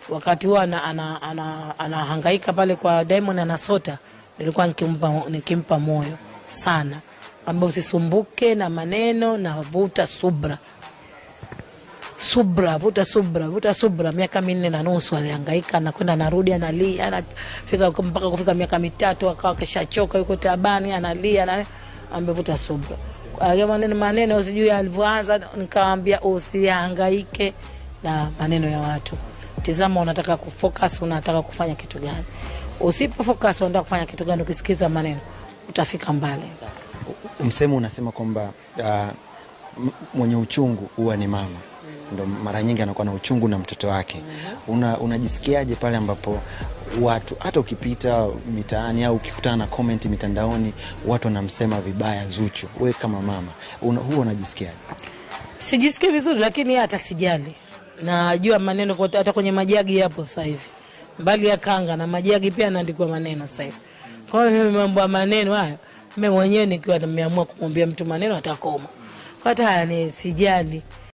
Wakati huo anahangaika pale kwa Diamond anasota, nilikuwa nikimpa moyo sana, kwamba usisumbuke na maneno na vuta subra. Subra, vuta subra, vuta subra. Miaka 4.5 alihangaika, anakwenda anarudi, analia, anafika mpaka kufika miaka 3 akawa kishachoka, yuko taabani, analia, na amevuta subra. Hayo maneno sijui alivyoanza, nikamwambia usihangaike na maneno ya watu. Tizama unataka kufocus, unataka kufanya kitu gani. Usipofocus unataka kufanya kitu gani, ukisikiza maneno utafika mbali. Msemo unasema kwamba mwenye uchungu huwa ni mama. Ndo mara nyingi anakuwa na uchungu na mtoto wake. Unajisikiaje pale ambapo watu hata ukipita mitaani au ukikutana na comment mitandaoni watu wanamsema vibaya Zuchu, wewe kama mama huwa unajisikiaje? Sijisikii vizuri, lakini hata sijali. Najua maneno kwa, hata kwenye majagi yapo sasa hivi. Mbali ya kanga na majagi pia yanaandikwa maneno sasa hivi. Kwa hiyo mimi mambo ya maneno haya, mimi mwenyewe nikiwa nimeamua kumwambia mtu maneno atakoma. Kwa hata haya ni sijali.